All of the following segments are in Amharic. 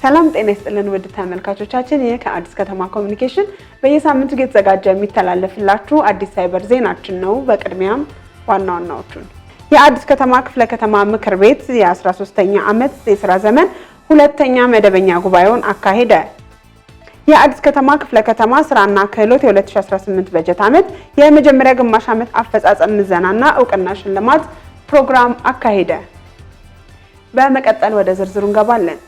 ሰላም ጤና ይስጥልን ውድ ተመልካቾቻችን፣ ይህ ከአዲስ ከተማ ኮሚኒኬሽን በየሳምንቱ እየተዘጋጀ የሚተላለፍላችሁ አዲስ ሳይበር ዜናችን ነው። በቅድሚያም ዋና ዋናዎቹን። የአዲስ ከተማ ክፍለ ከተማ ምክር ቤት የ13ኛ ዓመት የስራ ዘመን ሁለተኛ መደበኛ ጉባኤውን አካሄደ። የአዲስ ከተማ ክፍለ ከተማ ስራና ክህሎት የ2018 በጀት ዓመት የመጀመሪያ ግማሽ ዓመት አፈጻጸም ምዘናና እውቅና ሽልማት ፕሮግራም አካሄደ። በመቀጠል ወደ ዝርዝሩ እንገባለን።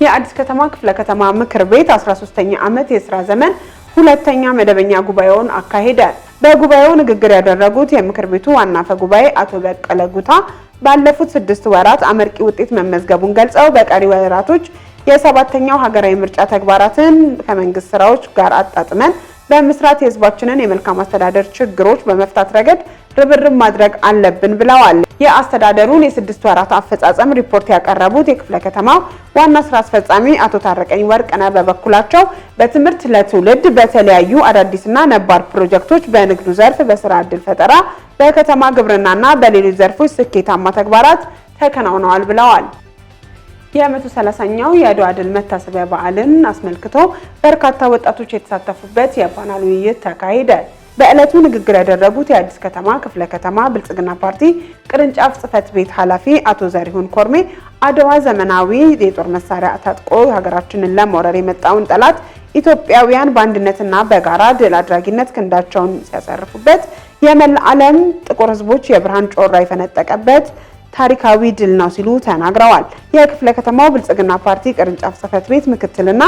የአዲስ ከተማ ክፍለ ከተማ ምክር ቤት 13ኛ ዓመት የስራ ዘመን ሁለተኛ መደበኛ ጉባኤውን አካሄደ። በጉባኤው ንግግር ያደረጉት የምክር ቤቱ ዋና አፈ ጉባኤ አቶ በቀለ ጉታ ባለፉት 6 ወራት አመርቂ ውጤት መመዝገቡን ገልጸው፣ በቀሪ ወራቶች የሰባተኛው ሀገራዊ ምርጫ ተግባራትን ከመንግስት ስራዎች ጋር አጣጥመን በመስራት የህዝባችንን የመልካም አስተዳደር ችግሮች በመፍታት ረገድ ርብርብ ማድረግ አለብን ብለዋል። የአስተዳደሩን የ6 ወራት አፈጻጸም ሪፖርት ያቀረቡት የክፍለ ከተማው ዋና ስራ አስፈጻሚ አቶ ታረቀኝ ወርቅነህ በበኩላቸው፣ በትምህርት ለትውልድ፣ በተለያዩ አዳዲስና ነባር ፕሮጀክቶች፣ በንግዱ ዘርፍ፣ በስራ ዕድል ፈጠራ፣ በከተማ ግብርናና በሌሎች ዘርፎች ስኬታማ ተግባራት ተከናውነዋል ብለዋል። የ130ኛው የአድዋ ድል መታሰቢያ በዓልን አስመልክቶ በርካታ ወጣቶች የተሳተፉበት የፓናል ውይይት ተካሄደ። በዕለቱ ንግግር ያደረጉት የአዲስ ከተማ ክፍለ ከተማ ብልጽግና ፓርቲ ቅርንጫፍ ጽህፈት ቤት ኃላፊ አቶ ዘሪሁን ኮርሜ፣ አድዋ ዘመናዊ የጦር መሳሪያ ታጥቆ ሀገራችንን ለመውረር የመጣውን ጠላት ኢትዮጵያውያን በአንድነትና በጋራ ድል አድራጊነት ክንዳቸውን ሲያሳርፉበት፣ የመላ ዓለም ጥቁር ሕዝቦች የብርሃን ጮራ የፈነጠቀበት ታሪካዊ ድል ነው ሲሉ ተናግረዋል። የክፍለ ከተማው ብልጽግና ፓርቲ ቅርንጫፍ ጽህፈት ቤት ምክትልና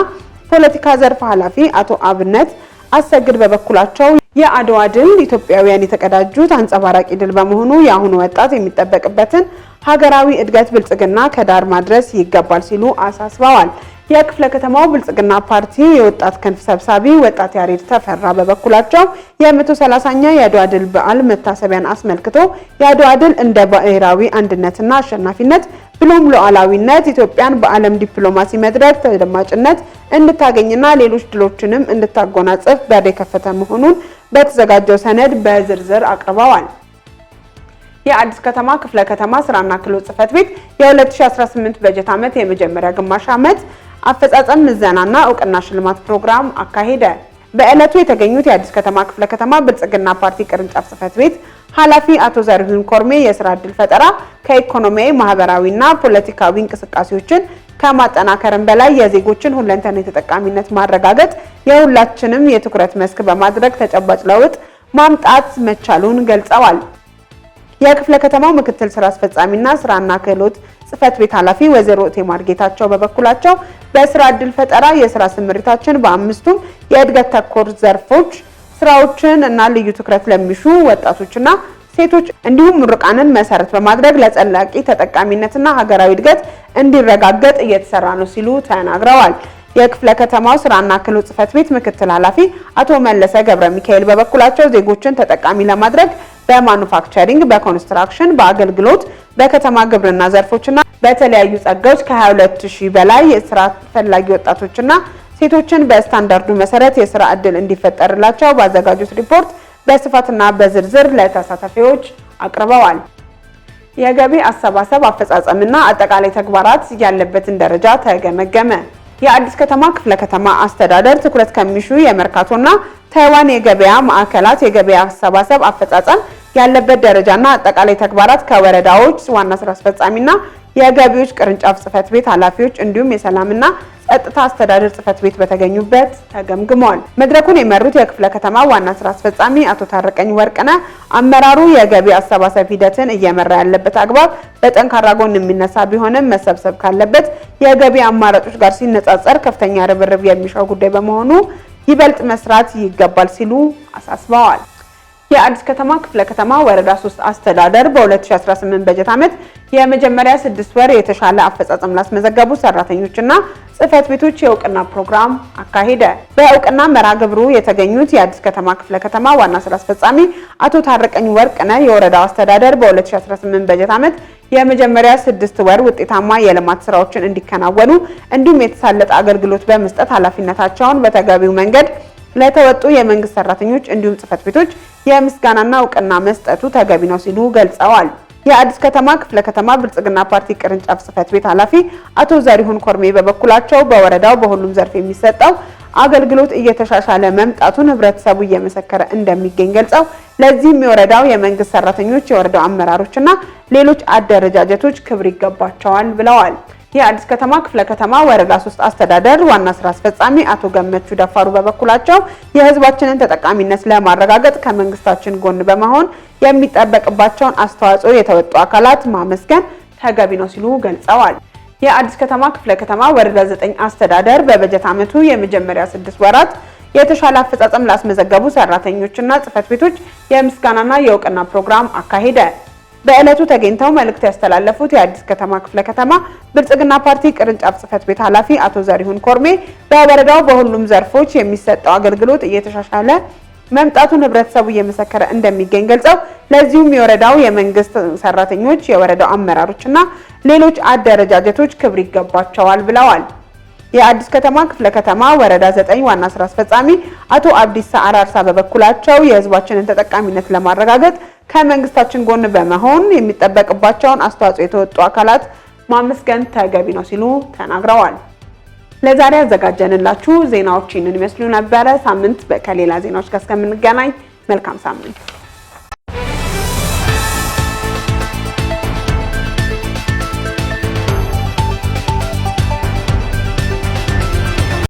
ፖለቲካ ዘርፍ ኃላፊ አቶ አብነት አሰግድ በበኩላቸው፣ የአድዋ ድል ኢትዮጵያውያን የተቀዳጁት አንጸባራቂ ድል በመሆኑ የአሁኑ ወጣት የሚጠበቅበትን ሀገራዊ እድገት ብልጽግና ከዳር ማድረስ ይገባል ሲሉ አሳስበዋል። የክፍለ ከተማው ብልጽግና ፓርቲ የወጣት ክንፍ ሰብሳቢ ወጣት ያሬድ ተፈራ በበኩላቸው፣ የ130ኛ የአድዋ ድል በዓል መታሰቢያን አስመልክቶ የአድዋ ድል እንደ ብሔራዊ አንድነትና አሸናፊነት ብሎም ሉዓላዊነት ኢትዮጵያን በዓለም ዲፕሎማሲ መድረክ ተደማጭነት እንድታገኝና ሌሎች ድሎችንም እንድታጎናጽፍ በር የከፈተ መሆኑን በተዘጋጀው ሰነድ በዝርዝር አቅርበዋል። የአዲስ ከተማ ክፍለ ከተማ ስራና ክህሎት ጽሕፈት ቤት የ2018 በጀት ዓመት የመጀመሪያ ግማሽ ዓመት አፈጻጸም ምዘናና እውቅና ሽልማት ፕሮግራም አካሄደ። በዕለቱ የተገኙት የአዲስ ከተማ ክፍለ ከተማ ብልጽግና ፓርቲ ቅርንጫፍ ጽሕፈት ቤት ኃላፊ አቶ ዘሪሁን ኮርሜ፣ የስራ ዕድል ፈጠራ ከኢኮኖሚያዊ፣ ማህበራዊና ፖለቲካዊ እንቅስቃሴዎችን ከማጠናከርም በላይ የዜጎችን ሁለንተናዊ ተጠቃሚነት ማረጋገጥ የሁላችንም የትኩረት መስክ በማድረግ ተጨባጭ ለውጥ ማምጣት መቻሉን ገልጸዋል። የክፍለ ከተማው ምክትል ስራ አስፈጻሚና ስራና ክህሎት ጽሕፈት ቤት ኃላፊ ወይዘሮ ቴማር ጌታቸው በበኩላቸው፣ በስራ ዕድል ፈጠራ የስራ ስምሪታችን በአምስቱም የእድገት ተኮር ዘርፎች ስራዎችን እና ልዩ ትኩረት ለሚሹ ወጣቶችና ሴቶች እንዲሁም ምሩቃንን መሰረት በማድረግ ለዘላቂ ተጠቃሚነትና ሀገራዊ እድገት እንዲረጋገጥ እየተሰራ ነው ሲሉ ተናግረዋል። የክፍለ ከተማው ስራና ክህሎት ጽሕፈት ቤት ምክትል ኃላፊ አቶ መለሰ ገብረ ሚካኤል በበኩላቸው፣ ዜጎችን ተጠቃሚ ለማድረግ በማኑፋክቸሪንግ፣ በኮንስትራክሽን፣ በአገልግሎት፣ በከተማ ግብርና ዘርፎችና በተለያዩ ጸጋዎች ከ22 ሺህ በላይ የስራ ፈላጊ ወጣቶችና ሴቶችን በስታንዳርዱ መሰረት የስራ ዕድል እንዲፈጠርላቸው ባዘጋጁት ሪፖርት በስፋትና በዝርዝር ለተሳታፊዎች አቅርበዋል። የገቢ አሰባሰብ አፈጻጸምና አጠቃላይ ተግባራት ያለበትን ደረጃ ተገመገመ። የአዲስ ከተማ ክፍለ ከተማ አስተዳደር ትኩረት ከሚሹ የመርካቶና ታይዋን የገበያ ማዕከላት የገበያ አሰባሰብ አፈጻጸም ያለበት ደረጃና አጠቃላይ ተግባራት ከወረዳዎች ዋና ስራ አስፈጻሚና የገቢዎች ቅርንጫፍ ጽሕፈት ቤት ኃላፊዎች እንዲሁም የሰላምና ጸጥታ አስተዳደር ጽሕፈት ቤት በተገኙበት ተገምግመዋል። መድረኩን የመሩት የክፍለ ከተማ ዋና ስራ አስፈጻሚ አቶ ታረቀኝ ወርቅነህ፣ አመራሩ የገቢ አሰባሰብ ሂደትን እየመራ ያለበት አግባብ በጠንካራ ጎን የሚነሳ ቢሆንም መሰብሰብ ካለበት የገቢ አማራጮች ጋር ሲነጻጸር ከፍተኛ ርብርብ የሚሻው ጉዳይ በመሆኑ ይበልጥ መስራት ይገባል ሲሉ አሳስበዋል። የአዲስ ከተማ ክፍለ ከተማ ወረዳ 3 አስተዳደር በ2018 በጀት ዓመት የመጀመሪያ 6 ወር የተሻለ አፈጻጸም ላስመዘገቡ ሰራተኞችና ጽሕፈት ቤቶች የእውቅና ፕሮግራም አካሄደ። በእውቅና መርሃ ግብሩ የተገኙት የአዲስ ከተማ ክፍለ ከተማ ዋና ስራ አስፈጻሚ አቶ ታረቀኝ ወርቅነህ፣ የወረዳው አስተዳደር በ2018 በጀት ዓመት የመጀመሪያ 6 ወር ውጤታማ የልማት ስራዎችን እንዲከናወኑ እንዲሁም የተሳለጠ አገልግሎት በመስጠት ኃላፊነታቸውን በተገቢው መንገድ ለተወጡ የመንግስት ሰራተኞች እንዲሁም ጽህፈት ቤቶች የምስጋናና እውቅና መስጠቱ ተገቢ ነው ሲሉ ገልጸዋል። የአዲስ ከተማ ክፍለ ከተማ ብልጽግና ፓርቲ ቅርንጫፍ ጽህፈት ቤት ኃላፊ አቶ ዘሪሁን ኮርሜ በበኩላቸው በወረዳው በሁሉም ዘርፍ የሚሰጠው አገልግሎት እየተሻሻለ መምጣቱን ህብረተሰቡ እየመሰከረ እንደሚገኝ ገልጸው ለዚህም የወረዳው የመንግስት ሰራተኞች፣ የወረዳው አመራሮችና ሌሎች አደረጃጀቶች ክብር ይገባቸዋል ብለዋል። የአዲስ ከተማ ክፍለ ከተማ ወረዳ 3 አስተዳደር ዋና ስራ አስፈጻሚ አቶ ገመቹ ደፋሩ በበኩላቸው የህዝባችንን ተጠቃሚነት ለማረጋገጥ ከመንግስታችን ጎን በመሆን የሚጠበቅባቸውን አስተዋጽኦ የተወጡ አካላት ማመስገን ተገቢ ነው ሲሉ ገልጸዋል። የአዲስ ከተማ ክፍለ ከተማ ወረዳ 9 አስተዳደር በበጀት ዓመቱ የመጀመሪያ 6 ወራት የተሻለ አፈጻጸም ላስመዘገቡ ሰራተኞችና ጽህፈት ቤቶች የምስጋናና የእውቅና ፕሮግራም አካሄደ። በዕለቱ ተገኝተው መልእክት ያስተላለፉት የአዲስ ከተማ ክፍለ ከተማ ብልጽግና ፓርቲ ቅርንጫፍ ጽህፈት ቤት ኃላፊ አቶ ዘሪሁን ኮርሜ በወረዳው በሁሉም ዘርፎች የሚሰጠው አገልግሎት እየተሻሻለ መምጣቱን ህብረተሰቡ እየመሰከረ እንደሚገኝ ገልጸው ለዚሁም የወረዳው የመንግስት ሰራተኞች፣ የወረዳው አመራሮችና ሌሎች አደረጃጀቶች ክብር ይገባቸዋል ብለዋል። የአዲስ ከተማ ክፍለ ከተማ ወረዳ 9 ዋና ስራ አስፈጻሚ አቶ አብዲሳ አራርሳ በበኩላቸው የህዝባችንን ተጠቃሚነት ለማረጋገጥ ከመንግስታችን ጎን በመሆን የሚጠበቅባቸውን አስተዋጽኦ የተወጡ አካላት ማመስገን ተገቢ ነው ሲሉ ተናግረዋል። ለዛሬ ያዘጋጀንላችሁ ዜናዎች ይህንን ይመስሉ ነበረ። ሳምንት ከሌላ ዜናዎች ጋር እስከምንገናኝ መልካም ሳምንት።